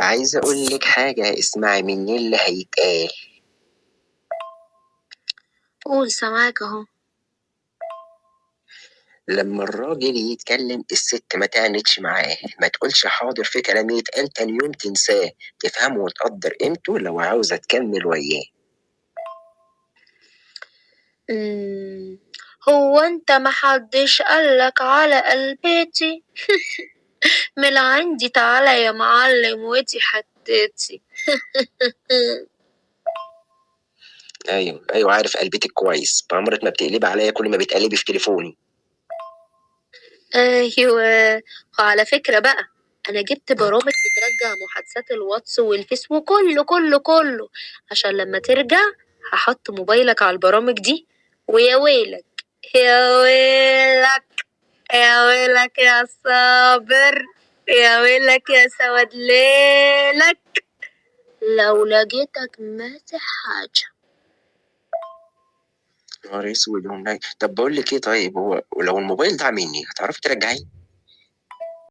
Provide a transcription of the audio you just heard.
عايز اقول لك حاجة، اسمعي مني اللي هيتقال. قول، سامعاك اهو. لما الراجل يتكلم الست ما تعاندش معاه، ما تقولش حاضر في كلام يتقال تاني يوم تنساه، تفهمه وتقدر قيمته لو عاوزة تكمل وياه. مم. هو انت محدش قالك على قلبتي؟ من عندي تعالى يا معلم ودي حتتي. ايوه ايوه، عارف قلبتك كويس، بعمرك ما بتقلبي عليا كل ما بتقلبي في تليفوني. ايوه، وعلى فكرة بقى، انا جبت برامج بترجع محادثات الواتس والفيس وكله كله كله، عشان لما ترجع هحط موبايلك على البرامج دي، ويا ويلك يا ويلك يا ويلك يا صابر، يا ويلك يا سواد ليلك لو لقيتك ماسح حاجة. نهار اسود. طب بقول لك ايه، طيب هو لو الموبايل ضاع مني هتعرفي ترجعيه؟